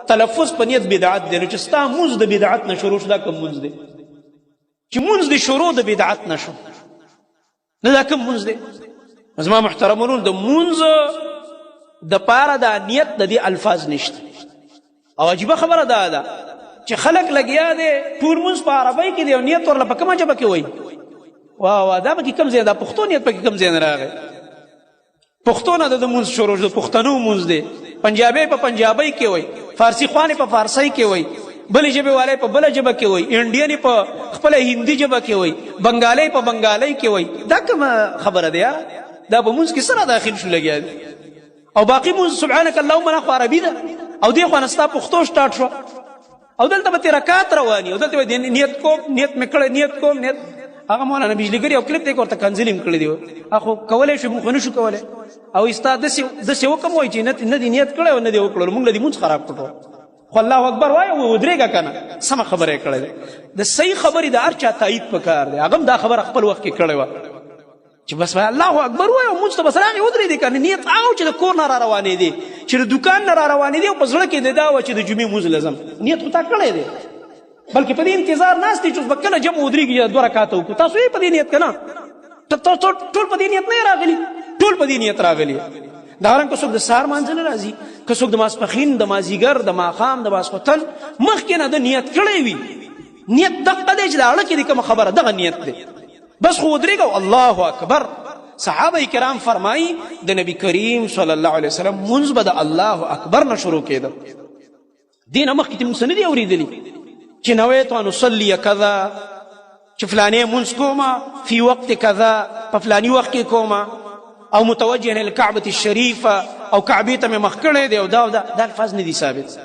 تلفظ په نیت بدعت دی. نو چې ستا مونځ د بدعت نه شروع شو، دا کوم مونځ دی؟ چې مونځ دې شروع د بدعت نه شو، نه دا کوم مونځ دی؟ زما محترم ورونو، د مونځ د پاره دا نیت د دې الفاظ نشته. او عجیبه خبره دا ده چې خلک لګیا دی ټول مونځ په عربۍ کې دی او نیت ورله په کومه ژبه کې وایي. وا وا، دا پکې کوم ځای، دا پښتو نیت پکې کوم ځای نه راغی؟ پښتو نه د مونځ شروع شو، پښتنو مونځ دی. پنجابی په پنجابۍ کې وایي، فارسی خوانې په فارسۍ کې وایي، بلې ژبې والے په بله ژبه کې وایي، انډینې په خپله هندي ژبه کې وایي، بنګالۍ په بنګالۍ کې وایي. دا کومه خبره ده یاره؟ دا په مونځ کې سره داخل شو لګیا دی. او باقي مونځ سبحانك اللهم نه خو عربي ده، او دې خو نه ستا پښتو سټارټ شوه، او دلته به رکعات رواني، او دلته به نیت کوم، نیت مې کړی، نیت کوم، نیت. هغه مولانا بجلیګر یو کلیپ دی ورته کنځلې هم کړې دي، خو کولی شو، موږ نه شو کولی. او ستا داسې وکم وایي چې نه دې نیت کړی او نه دې وکړل، موږ له دې مونځ خراب کړو. خو الله اکبر وایه، ودرېږه که نه، سمه خبره یې کړې ده. د صحیح خبرې د هر چا تایید پکار دی. هغه هم دا خبره خپل وخت کې کړې وه چې بس وایه الله اکبر وایه، مونځ ته بس راغی ودرېدې که نه. نیت هغه چې د کور نه را روانې دی، چې د دوکان نه را روانې دی، او په زړه کې دې دا وه چې د جمعې مونځ لزم، نیت خو تا کړی دی، بلکې په دې انتظار ناست دی چې اوس به کله جمع ودرېږي، دوه رکعاته وکړو. تاسو یې په دې نیت که نه؟ ټول په دې نیت نه راغلي، ټول په دې نیت راغلي. دا رنګ که څوک د سهار مانځه نه راځي، که څوک د ماسپښین، د مازیګر، د ماښام، د ماسخوتن مخکې نه د نیت کړی وي، نیت دقه دی چې د اړه کې د کومه خبره دغه نیت دی، بس خو ودرېږه الله اکبر. صحابه کرام فرمایي د نبی کریم صلی الله علیه وسلم مونځ به د الله اکبر نه شروع کېده. دې نه مخکې موږ څه نه دي اورېدلي چې نویت ان اصلي کذا، چې فلانې مونځ کومه فی وقت کذا، په فلاني وخت کې کومه، او متوجه للکعبة الشریفه، او کعبې ته مې مخ کړی دی، او دا او دا، دا الفاظ نه دي ثابت.